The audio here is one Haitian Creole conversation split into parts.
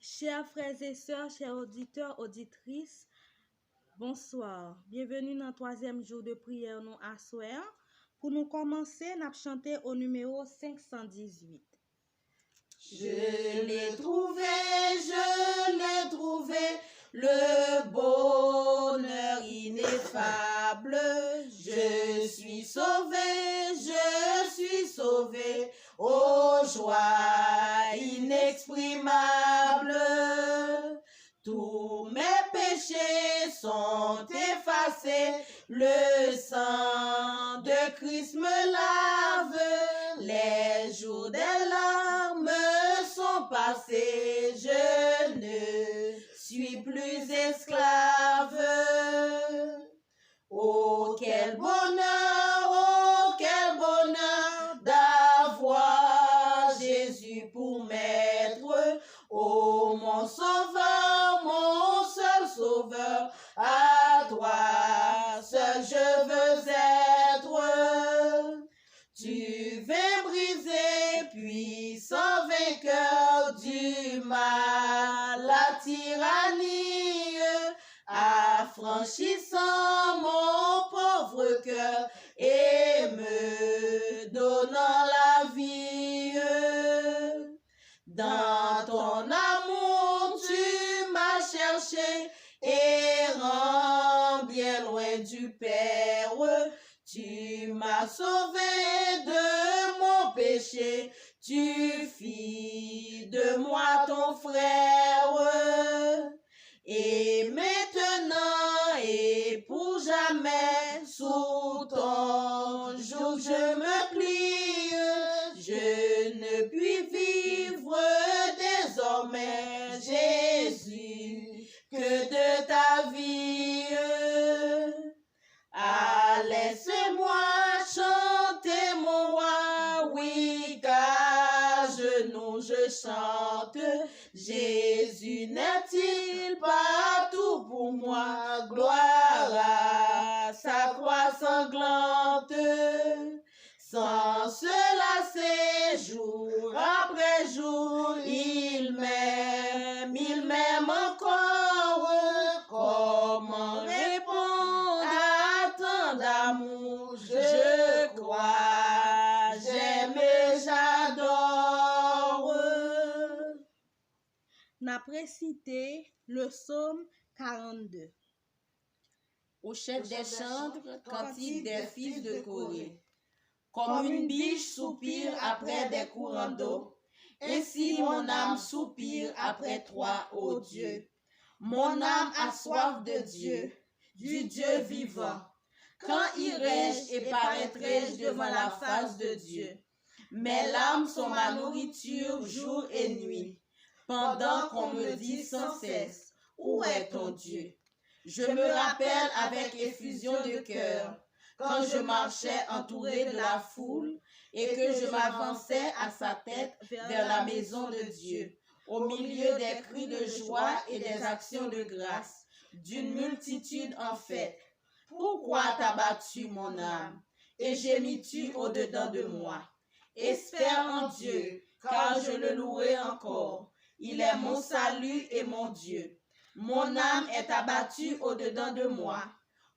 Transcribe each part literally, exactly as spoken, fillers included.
Chers frères et sœurs, chers auditeurs, auditrices, bonsoir. Byenveni nan twazyèm jou de priyè nou aswè an. Pou nou kòmanse, n ap chante o nimewo senk san dizuit. Je l'ai trouvé, je l'ai trouvé, le bonheur ineffable. Je suis sauvé, je suis sauvé, ô joie inexprimable. Tous mes péchés sont effacés, le sang de Christ me lave, les jours des larmes sont passés, je ne suis plus esclave. Oh, quel bonheur, oh, quel bonheur d'avoir Jésus pour maître. Oh, mon sauveur, mon seul sauveur, à toi seul je veux être. Tu viens briser, puissant vainqueur du mal, la tyrannie, affranchissant mon pauvre cœur et me donnant la vie. Dans ton amour, tu m'as cherché, errant bien loin du Père. Tu m'as sauvé de mon péché, tu fis de moi ton frère. Et maintenant et pour jamais, sous ton joug je me plie. Je ne puis vivre désormais, Jésus, que de ta vie. Ah, laisse-moi chanter mon roi, oui, qu'à genoux je chante. Jésus n'est-il pas tout pour moi? Gloire à sa croix sanglante. Sans se lasser, jour après jour, il m'aime, il m'aime encore. Comment répondre à tant d'amour? Je crois, j'aime et j'adore. N ap resite le Psaume quarante-deux. Au chef des chantres, cantique des fils de Coré. Comme une biche soupire après des courants d'eau, ainsi mon âme soupire après toi, ô Dieu. Mon âme a soif de Dieu, du Dieu vivant. Quand irai-je et paraîtrai-je devant la face de Dieu? Mes larmes sont ma nourriture jour et nuit, pendant qu'on me dit sans cesse, où est ton Dieu? Je me rappelle avec effusion de cœur, quand je marchais entouré de la foule et que je m'avançais à sa tête vers la maison de Dieu, au milieu des cris de joie et des actions de grâce, d'une multitude en fête. Pourquoi t'as battu mon âme et gémis-tu au-dedans de moi? Espère en Dieu, car je le louerai encore. Il est mon salut et mon Dieu. Mon âme est abattue au-dedans de moi.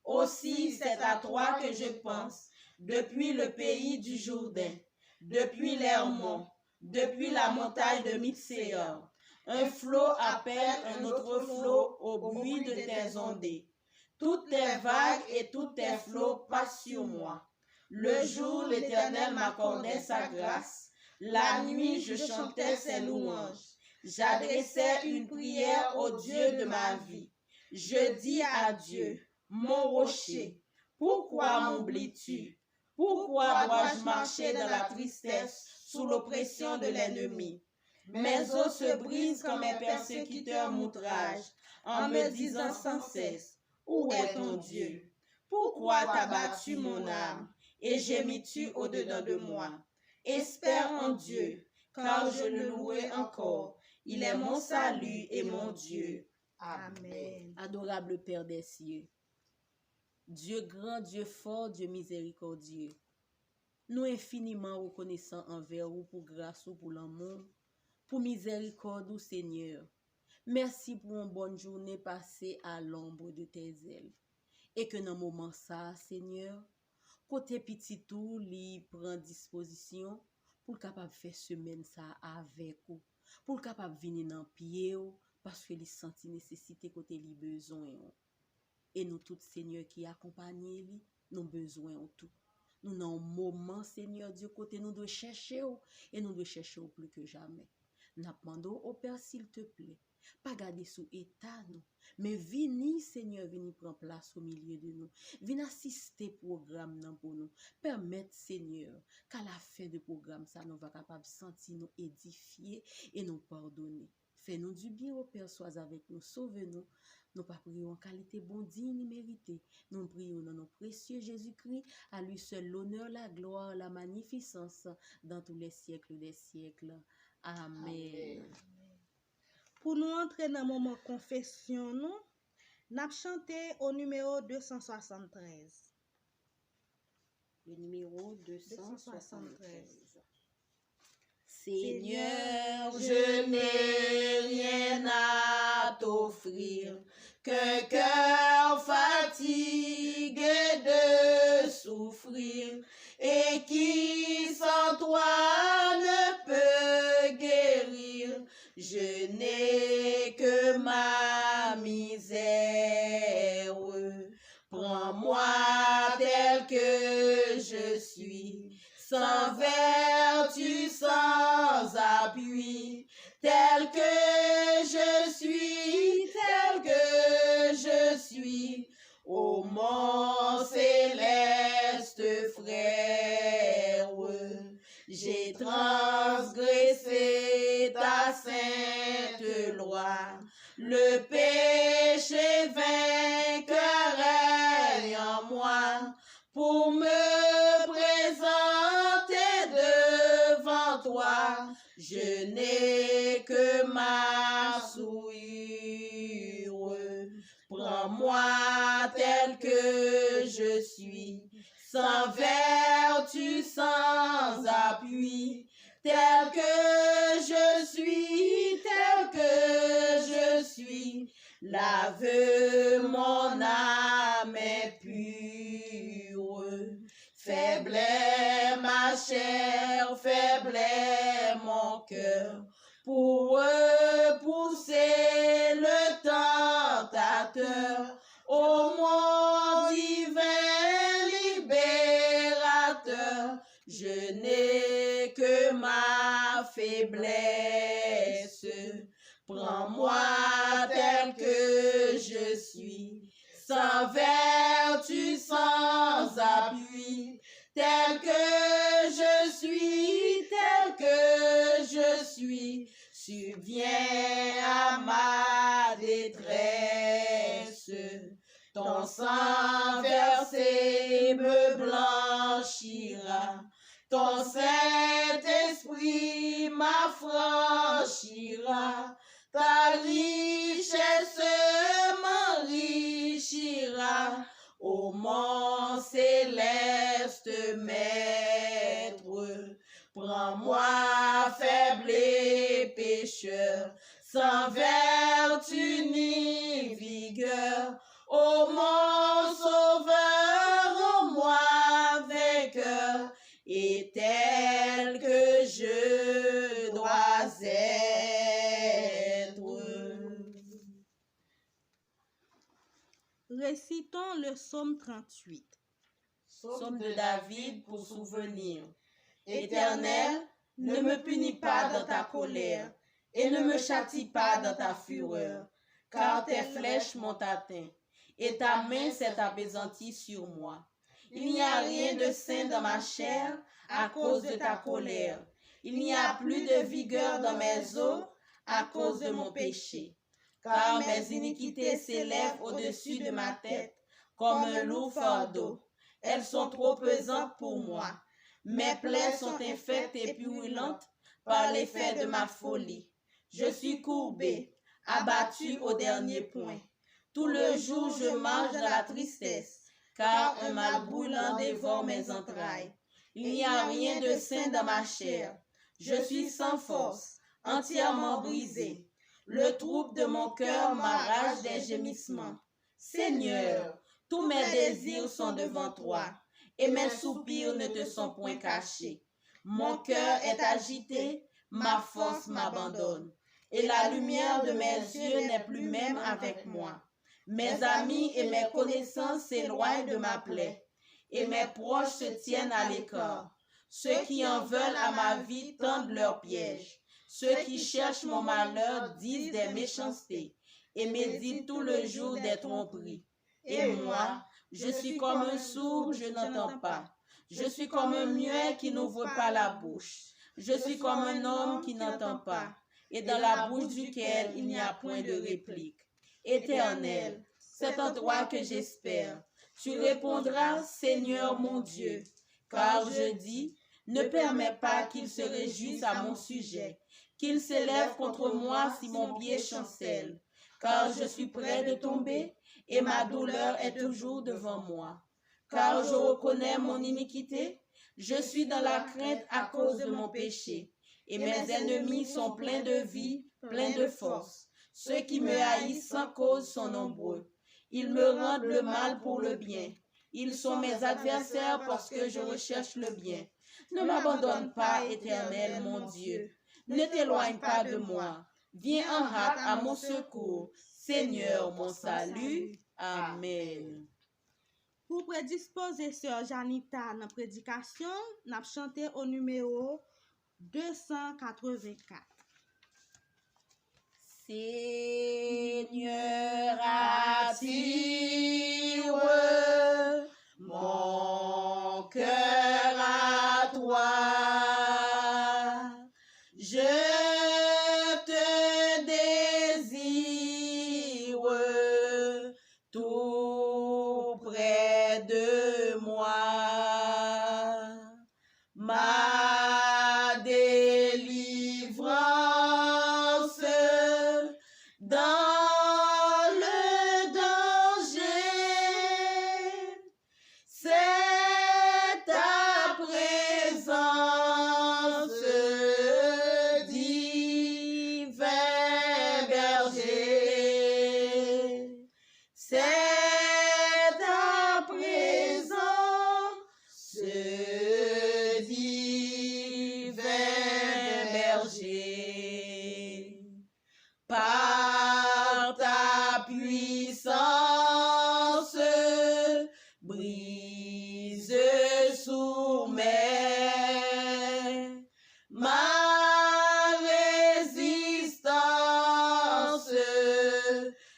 Aussi, c'est à toi que je pense, depuis le pays du Jourdain, depuis l'Hermon, depuis la montagne de Mitsséar. Un flot appelle un autre flot au bruit de tes ondées. Toutes tes vagues et tous tes flots passent sur moi. Le jour, l'Éternel m'accordait sa grâce. La nuit, je chantais ses louanges. J'adressais une prière au Dieu de ma vie. Je dis à Dieu, mon rocher, pourquoi m'oublies-tu? Pourquoi dois-je marcher dans la tristesse, sous l'oppression de l'ennemi? Mes os se brisent quand mes persécuteurs m'outragent, en me disant sans cesse, où est ton Dieu? Pourquoi t'as battu mon âme et gémis-tu au-dedans de moi? Espère en Dieu, car je le louerai encore. Il est mon salut et mon Dieu. Amen. Adorable Père des cieux, Dieu grand, Dieu fort, Dieu miséricordieux, nou enfiniman rekonesan anvè ou pou gras ou, pou lanmou, pou mizèrikòd ou, Senyè. Mèsi pou yon bòn jounen pase à l'ombre de tes ailes. E ke nan moman sa a, Senyè, kote pitit ou li pran dispozisyon pou l kapab fè semèn sa a avèk ou, pou l kapab vini nan pye w, paske li santi nesesite kote li bezwen w. E nou tout, Senyè, ki akonpaye li, nou bezwen w tou. Nou nan yon moman, Senyè Dye, kote nou dwe chèche w, e nou dwe chèche w pli ke jamè. N ap mande w, o Pè, silteplè, pa gade sou eta nou, men vini, Senyè, vini pran plas o milye de nou. Vin asiste pwogram nan pou nou. Pèmèt, Senyè, k'a la fen de pwogram sa, nou va kapab santi nou edifye e nou padone. Fais-nous du bien, ô Père, sois avec nous, sauve-nous. Nou pa priye w an kalite bon, diy ni merite. Nou priye w nan non presye Jezikri. À lui seul l'honneur, la gloire, la magnificence dans tous les siècles des siècles. Amèn. Amèn. Pou nou antre nan moman konfesyon nou, n ap chante o nimewo de san swasann trèz. Le numéro deux cent soixante-treize. Seigneur, je n'ai rien à t'offrir qu'un cœur fatigué de souffrir et qui sans toi ne peut guérir. Je n'ai que ma misère. Prends-moi tel que je suis, sans vertu, sans appui, tel que je suis, tel que je suis. Ô mon céleste frère, j'ai transgressé ta sainte loi. Le péché vainqueur règne en moi pour me présenter devant toi. Je n'ai que ma souillure. Prends-moi tel que je suis, sans vertu, sans appui, tel que je suis, tel que je suis, lave mon âme impure. Faible est ma chair, faible est mon cœur, pour repousser le tentateur. Ô mon divin libérateur, je n'ai que ma faiblesse. Prends-moi tel que je suis, sans vertu, sans appui, tel que je suis, tel que je suis, subviens à ma détresse. Ton sang versé me blanchira, ton Saint-Esprit m'affranchira, ta richesse m'enrichira, ô mon céleste Maître. Prends-moi faible et pécheur, sans vertu ni vigueur, ô mon Sauveur, rends-moi vainqueur, et tel que je dois être. Récitons le psaume trente-huit. Psaume de David pour souvenir. Éternel, ne me punis pas dans ta colère, et ne me châtie pas dans ta fureur, car tes flèches m'ont atteint, et ta main s'est appesantie sur moi. Il n'y a rien de sain dans ma chair à cause de ta colère. Il n'y a plus de vigueur dans mes os à cause de mon péché. Car mes iniquités s'élèvent au-dessus de ma tête, comme un lourd fardeau. Elles sont trop pesantes pour moi. Mes plaies sont infectes et purulentes par l'effet de ma folie. Je suis courbé, abattu au dernier point. Tout le jour, je marche dans la tristesse, car un mal brûlant dévore mes entrailles. Il n'y a rien de sain dans ma chair. Je suis sans force, entièrement brisé. Le trouble de mon cœur m'arrache des gémissements. Seigneur, tous mes désirs sont devant toi, et mes soupirs ne te sont point cachés. Mon cœur est agité, ma force m'abandonne, et la lumière de mes yeux n'est plus même avec moi. Mes amis et mes connaissances s'éloignent de ma plaie, et mes proches se tiennent à l'écart. Ceux qui en veulent à ma vie tendent leurs pièges. Ceux qui cherchent mon malheur disent des méchancetés et méditent tout le jour des tromperies. Et moi, je suis comme un sourd, je n'entends pas. Je suis comme un muet qui n'ouvre pas la bouche. Je suis comme un homme qui n'entend pas, et dans la bouche duquel il n'y a point de réplique. Éternel, c'est en toi que j'espère. Tu répondras, Seigneur mon Dieu, car je dis, ne permets pas qu'ils se réjouissent à mon sujet, qu'ils s'élèvent contre moi si mon pied chancelle, car je suis près de tomber et ma douleur est toujours devant moi. Car je reconnais mon iniquité, je suis dans la crainte à cause de mon péché, et mes ennemis sont pleins de vie, pleins de force. Ceux qui me haïssent sans cause sont nombreux. Ils me rendent le mal pour le bien. Ils sont mes adversaires parce que je recherche le bien. Ne m'abandonne pas, Éternel mon Dieu. Ne t'éloigne pas de moi. Viens en hâte à mon secours, Seigneur mon salut. Amen. Pou predispoze sè Janita nan predikasyon, n ap chante o nimewo de san katrevenkat. Seigneur, attire mon cœur à toi. Je te désire tout près de moi. Ma délivrance dans le danger, c'est ta présence, divin berger. C'est ta présence, divin berger. Par ta puissance, brise sourmets ma résistance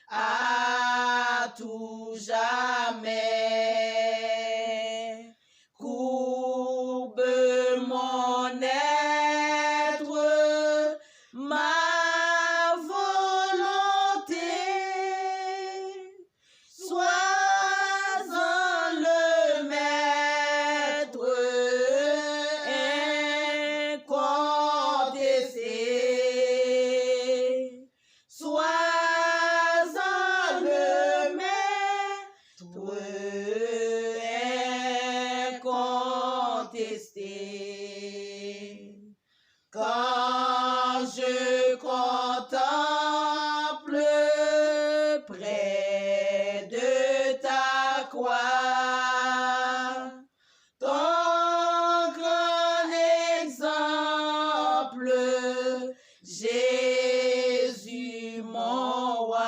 à tout jamais. Courbe mon être, ma volonté, sois en le maître incontesté. Sois en le maître incontesté. Quand je contemple près de ta croix ton grand exemple, Jésus mon roi.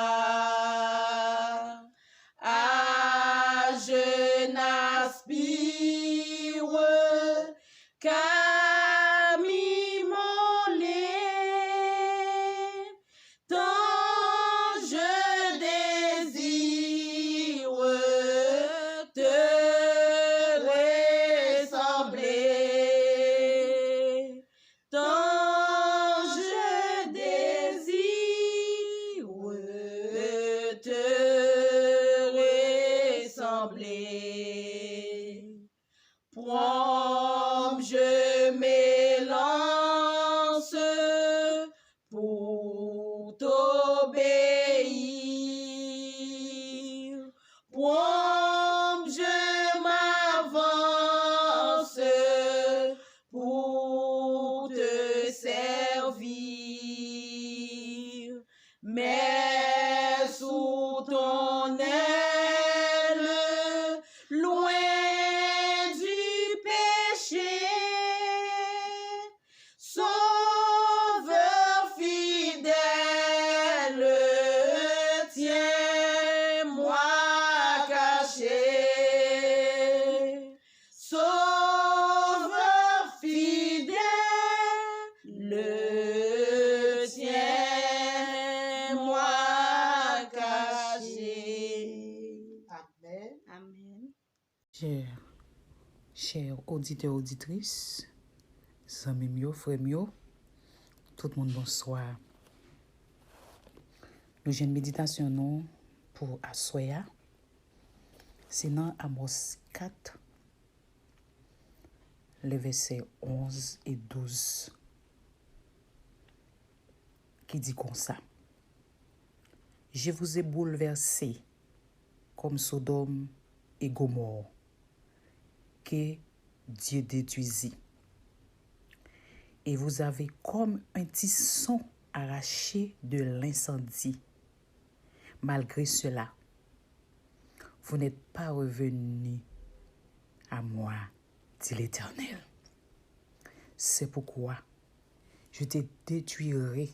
Ah, je n'aspire qu'à m'immoler, tant je désire te ressembler. Tant je désire te ressembler. Prompt je m'élance pour t'obéir. Prompt je m'avance pour te servir. Mais sous ton aile, loin du péché, Sauveur fidèle, tiens-moi caché. Sauveur fidèle, tiens-moi caché. Amen. Amen. Chè, chè oditè, oditris, zanmi m yo, frè m yo, tout moun bonswa. Nou jwenn meditasyon nou pou aswè a. Se nan Amòs kat, le vèsè onz e douz, ki di konsa, Je vous ai bouleversé comme Sodome et Gomorrhe, que Dieu détruisit. Et vous avez comme un tisson arraché de l'incendie. Malgré cela, vous n'êtes pas revenu à moi, dit l'Éternel. C'est pourquoi je te détruirai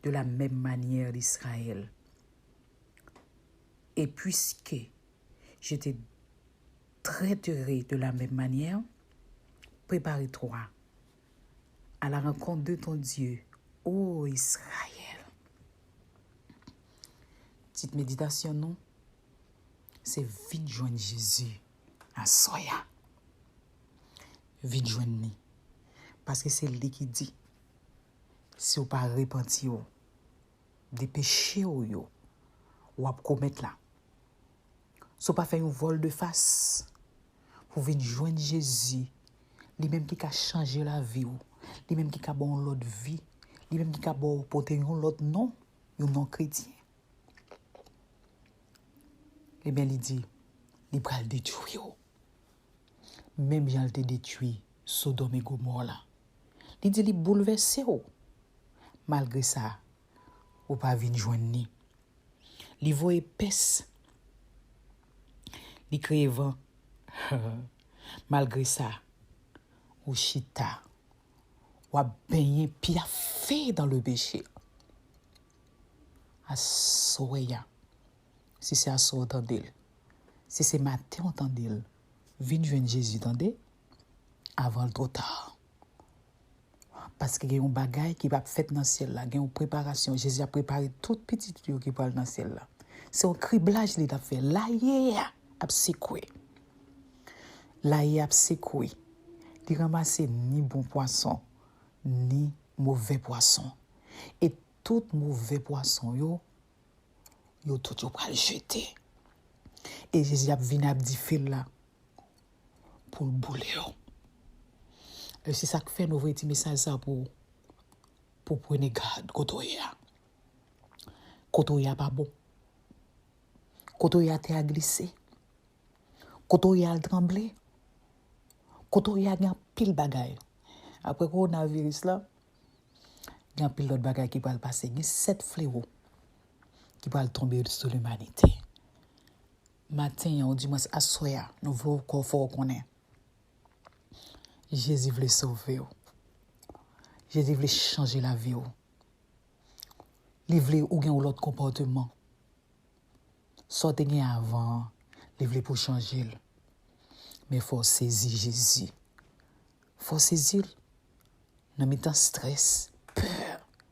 de la même manière d'Israël. Et puisque je te traiterai de la même manière, prépare-toi à la rencontre de ton Dieu, ô Israël. Tit meditasyon nou, se vin jwenn Jezi aswè a. Vin jwenn li. Paske se li ki di, si w pa repanti w de peche w yo, w ap komèt la, si w pa fè yon vòl de fas pou vin jwenn Jezi, li menm ki ka chanje lavi w, li menm ki ka ba w yon lòt vi, li menm ki ka ba w pote yon lòt non, yon non kretyen. Ebyen, li di, li pral detwi w. Menm jan l te detwi Sodòm e Gomò la. Li di li boulvèse w. Malgre sa, ou pa vin jwenn li. Li voye pès. Li kreye van. Malgre sa, ou chita. W ap benyen pyafe dans le péché. Aswè a, si se aswè w tande l, si se maten w tande l, vin jwenn Jezi, tande, avan l twò ta. Paske gen yon bagay ki p ap fèt nan syèl la, gen yon preparasyon. Jezi ap prepare tout pitit yo ki pral nan syèl la. Se yon kriblaj li t ap fè. Laye a ap sekwe. Laye a ap sekwe. Li ranmase ni bon pwason, ni movè pwason. E tout movè pwason yo, yo tout yo pral jete. E Jezi ap vin ak dife l la pou l boule yo. E se sa k fè nou voye ti mesaj sa pou, pou pwene gad kote w ye a. Kote w ye a pa bon. Kote w ye a tè a glise. Kote w ye a l tranble. Kote w ye a gen anpil bagay. Apre kowonaviris la, gen anpil lòt bagay ki pral pase. Gen sèt flewo ki pral tonbe sou limanite. Maten an, ou dimwens aswè a, nou vle w kò fè w konnen. Jezi vle sove w. Jezi vle chanje lavi w. Li vle ou gen yon lòt konpòteman. Sa w te gen avan an, li vle pou w chanje l. Men fò w sezi Jezi. Fò w sezi l. Nan mitan strès, pè,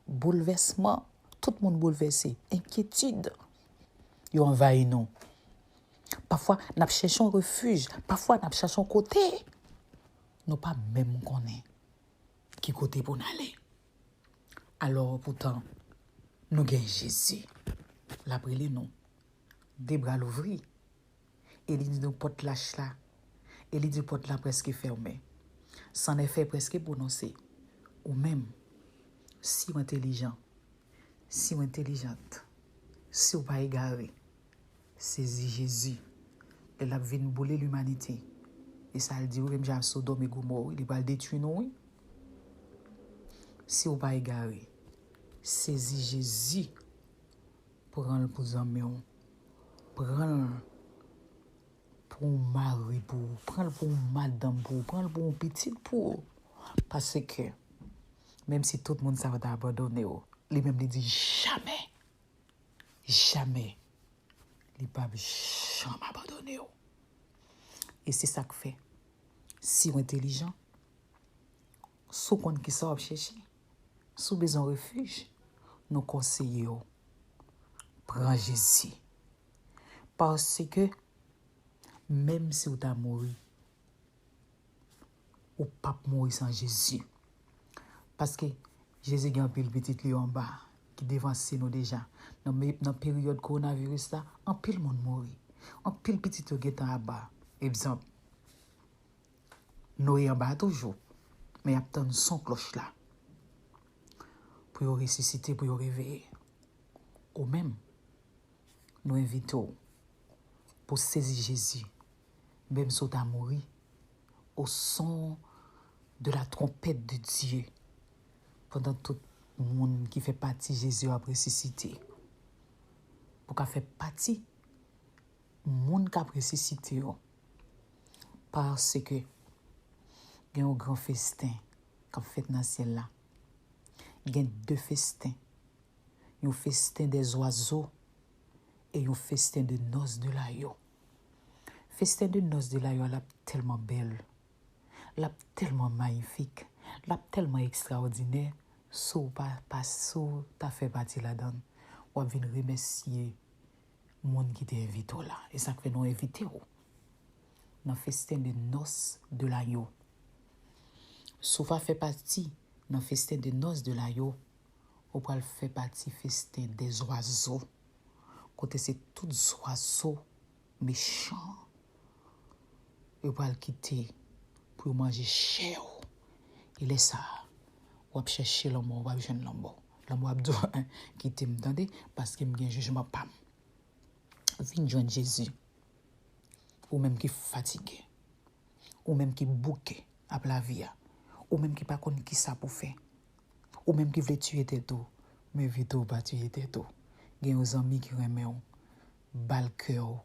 boulvèsman, tout moun boulvèse, enkyetid, yo anvayi nou. Pafwa, n ap chèche yon refij, pafwa, n ap chèche yon kote nou pa menm konnen ki kote pou n ale. Alò, poutan, nou gen Jezi. L ap rele nou. De bra louvri. E li di nou pòt lach la. E li di pòt la prèske fèmen. Sannèfè prèske pwononse. Ou menm, si w entèlijan, si w entèlijant, si w pa egare, sezi Jezi. Lè l ap vin boule limanite. E sa l di wi, menm jan ak Sodòm e Gomò wi, li pral detwi nou wi. Si w pa egare, sezi Jezi. Pran l pou zanmi w. Pran l pou yon mari pou ou. Pran l pou yon madanm pou ou. Pran l pou yon pitit pou ou. Paske, menm si tout moun sa yo ta abandone w, li menm li di jamè. Jamè. Li p ap janm abandone w. E se sa k fè, si w entelijan, si w konn kisa w ap chèche, si w bezwen refij, nou konseye w, pran Jezi. Paske, menm si w ta mouri, ou p ap mouri san Jezi. Paske Jezi gen anpil pitit li yo anba ki devanse nou deja. Nan, me- nan peryòd kowonaviris la, anpil moun mouri. Anpil pitit yo gentan aba. Egzanp, Noye anba a toujou, men y ap tann son klòch la pou yo resisite, pou yo reveye. Ou menm, nou envite w pou sezi Jezi, menm si w ta mouri, au son de la trompette de Dieu, pandan tout moun ki fè pati Jezi yo ap resisite. Pou ka fè pati moun k ap resisite yo. Paske gen yon gran festen k ap fèt nan syèl la. Gen de festen. Yon festen dè zwazo e yon festen de nòs de layo. Festen de nòs de layo a, l ap tèlman bèl. L ap tèlman mayifik. L ap tèlman ekstraòdinè. Si w pa, pa, si w ta fè pati ladan l, w ap vin remèsye moun ki te envite w la. E sa k fè nou envite w nan festen de nòs de layo. Si w pa fè pati nan festen de nòs de layo, ou pral fè pati festen dè zwazo, kote se tout zwazo mechan yo pral kite pou yo manje chè w. E lè sa a, w ap chèche lanmò, w ap jwenn lanmò. Lanmò ap di w, kite m tande, paske m gen jijman pa m. Vin jwenn Jezi. Ou menm ki fatige. Ou menm ki bouke ap lavi a. Ou menm ki pa konn kisa pou fè. Ou menm ki vle tiye tèt ou, m envite w pa tiye tèt ou. Gen yon zanmi ki renmen w, ba l kè w,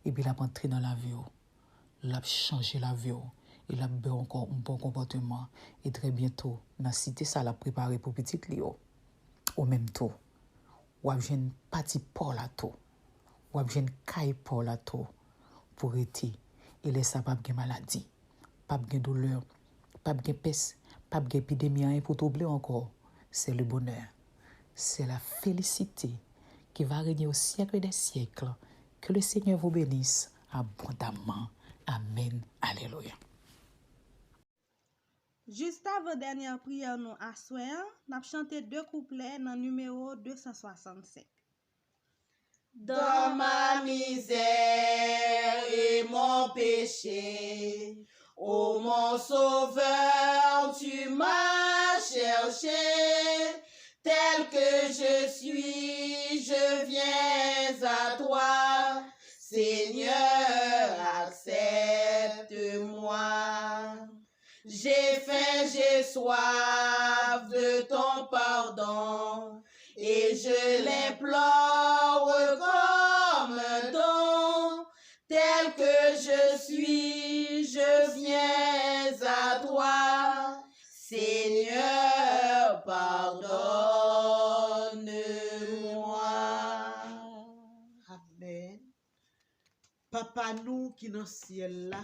epi l ap antre nan lavi w. L ap chanje lavi w, e l ap ba w ankò yon bon konpòteman. E trè byento, nan site sa l ap prepare pou pitit li yo. Ou menm tou, w ap jwenn pati pa w la tou. W ap jwenn kay pa w la tou pou rete. E lè sa p ap gen maladi, p ap gen doulè, p ap gen pès, p ap gen epidemi, anyen pou twouble w ankò. C'est le bonheur, c'est la félicité qui va régner au siècle des siècles. Que le Seigneur vous bénisse abondamment. Amen. Alelouya. Jis avan dènyè priyè nou aswè an, n ap chante de kouplè nan nimewo de san swasannsenk. Dans ma misère et mon péché, ô mon Sauveur, tu m'as cherché. Tel que je suis, je viens à toi. Seigneur, accepte-moi. J'ai faim, j'ai soif de ton pardon, et je l'implore comme un don. Tel que je suis, je viens à toi. Seigneur, pardonne-moi. Amen. Papa nou ki nan syèl la,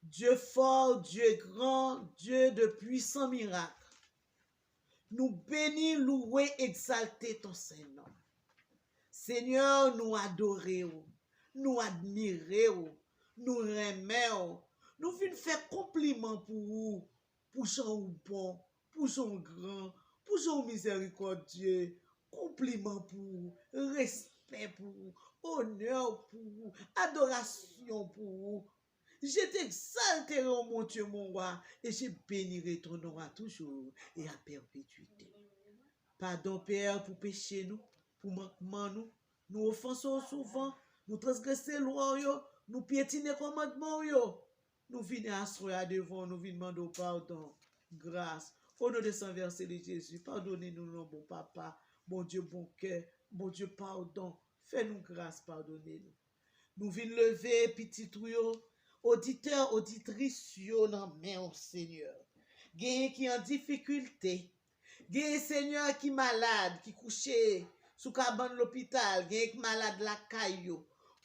Dieu fort, Dieu grand, Dieu de puissants miracles. Nou beni, louwe, egzalte ton sen non. Senyè, nou adore w, nou admire w, nou renmen w. Nou vin fè konpliman pou ou, pou jan ou bon, pou jan ou gran, pou jan ou mizèrikòdye. Konpliman pou ou, respè pou ou, onè pou ou, adorasyon pou ou. Je t'exalterai, ô mon Dieu, mon roi, et je bénirai ton nom à toujours et à perpétuité. Padon, Pè, pou peche nou, pou mankman nou. Nou ofanse w souvan, nou transgrese lwa w yo, nou pyetine kòmandman w yo. Nou vini aswè a devan w, nou vin mande w padon, gras. O non de san vèse de Jezi, padone nou non, bon Papa. Bondye bon kè, Bondye padon, fè nou gras, padone nou. Nou vin leve pitit ou yo, oditè, oditris yo nan men w, Senyè. Genyen ki an difikilte. Genyen, Senyè, ki malad, ki kouche sou kabann lopital. Genyen ki malad lakay yo.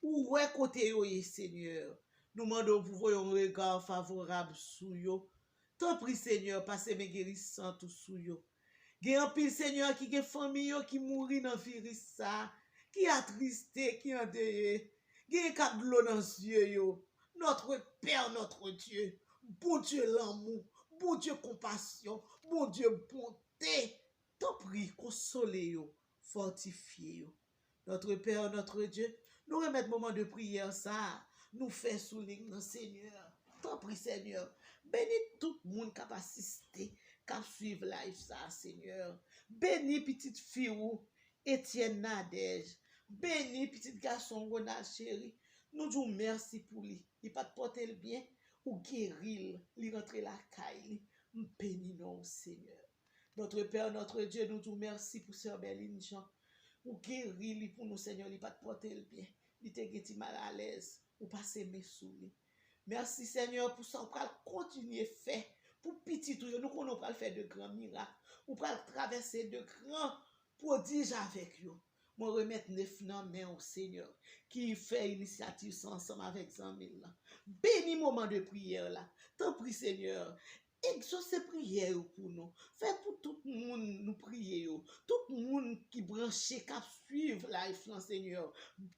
Ou wè kote yo ye, Senyè. Nou mande w pou voye yon rega favorab sou yo. Tanpri, Senyè, pase men gerisant ou sou yo. Gen anpil, Senyè, ki gen fanmi yo ki mouri nan viris sa, ki atriste, ki andeye. Gen k ap dlo nan zye yo. Notre Père, notre Dieu, Bondye lanmou, Bondye konpasyon, Bondye bonte, tanpri, konsole yo, fòtifye yo. Notre Père, notre Dieu, nou remèt moman de priyè sa a nou fè sou liy nan, Senyè. Tanpri, Senyè, beni tout moun k ap asiste, k ap swiv live sa a, Senyè. Beni pitit fi ou, Etienne Nadège. Beni pitit gason w, Ronald Chéri. Nou di w mèsi pou li. Li pa t pote l byen, ou geri l, li rantre lakay li. M beni non w, Senyè. Notre Père, notre Dieu, nou di w mèsi pou sè Berline Jean. Ou geri li pou nou, Senyè, li pa t pote l byen. Li te gen ti malalèz. Ou pase men sou li. Mèsi, Senyè, pou sa ou pral kontinye fè pou pitit ou yo. Nou konnen ou pral fè de gran mirak. Ou pral travèse de gran pwodij avèk yo. Mwen remèt Nef nan men w, Senyè, ki fè inisyativ sa ansanm avèk zanmi l lan. Beni moman de priyè la. Tanpri, Senyè, egzose priyè yo pou nou. Fè pou tout moun nou priye yo, tout moun ki branche, k ap swiv live lan, Senyè,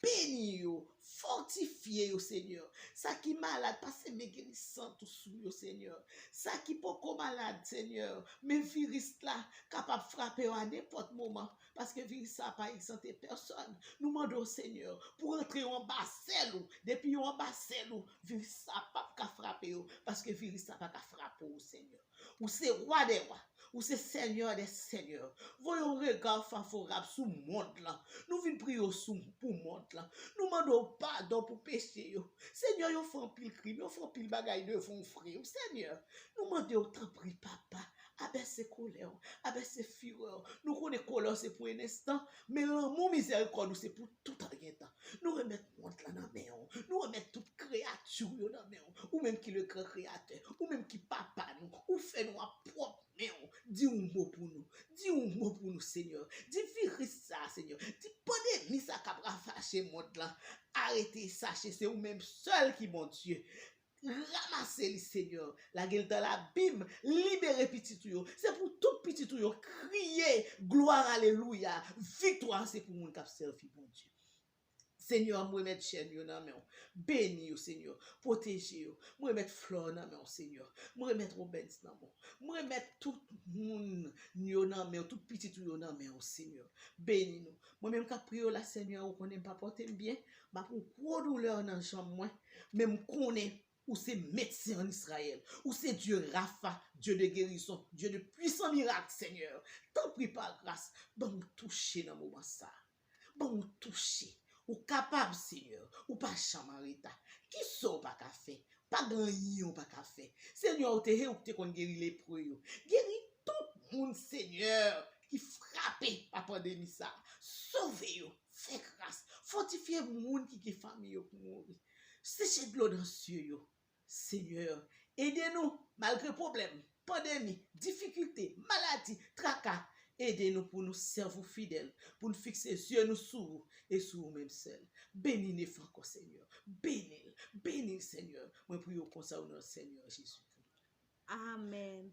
beni yo, fòtifye yo, Senyè. Sa ki malad, pase men gerisant ou sou yo, Senyè. Sa ki poko malad, Senyè, men viris la kapab frape yo a nenpòt moman, paske viris sa pa egzante pèsòn. Nou mande w, Senyè, pou rantre yo anba zèl ou. Depi yo anba zèl ou, viris sa p ap ka frape yo, paske viris sa pa ka frape w, Senyè. Ou se Wa dè wa, ou se Senyè dè senyè. Voye yon rega favorab sou mond lan. Nou vin priye w sou, pou mond lan. Nou mande w padon pou peche yo. Senyè, yo fè anpil krim, yo fè anpil bagay devan w, frè yo. Senyè, nou mande w, tanpri, Papa, abese kolè w, abese firè w. Nou konnen kolè w se pou en enstan, men lanmou, mizèrikòd ou se pou tout an gen tan. Nou remèt mond lan nan men w. Nou remèt tout kreyati w yo nan men w. Ou menm ki le gran kreyatè, ou menm ki papa nou, ou fè nou a pwòp men w. Di yon mo pou nou. Di yon mo pou nou, Senyè. Di viris sa, Senyè. Di pandemi sa k ap ravaje mond lan. Arete e sache, se ou menm sèl ki Bondye. Ranmase li, Senyè. Lage l nan labim. Libere pitit ou yo. Se pou tout pitit ou yo kriye glwa, alelouya. Viktwa se pou moun k ap sèvi Bondye. Senyè, m remèt jèn yo nan men w. Beni yo, Senyè. Pwoteje yo. M remèt Flò nan men w, Senyè. M remèt Robens nan men w. M remèt tout moun yo nan men w, tout pitit ou yo nan men w, Senyè. Beni nou. Mwen menm k ap priye w la, Senyè, ou konnen m pa pote m byen. M ap yon gwo doulè nan janm mwen. Men m konnen ou se medsen an Izrayèl. Ou se Dye Rafa, Dye de gerizon, Dye de pwisan mirak, Senyè. Tanpri, pa gras, ban m touche nan moman sa a. Ban m touche. Ou kapab, Senyè. Ou pa janm an reta. Kisa ou pa ka fè? Pa gen anyen ou pa ka fè. Senyè, ou te, ou te konn geri lepre yo. Geri tout moun, Senyè, ki frape pa pandemi sa. Sove yo. Fè gras. Fòtifye moun ki gen fanmi yo ki mouri. Seche dlo nan zye yo. Senyè, ede nou, malgre pwoblèm, pandemi, difikilte, maladi, traka. Ede nou pou nou sèvi w fidèl, pou n fikse zye nou sou ou e sou ou menm sèl. Beni Nef ankò, Senyè. Beni l, beni l, Senyè. Mwen priye w konsa, o non Senyè Jezikri. Amèn.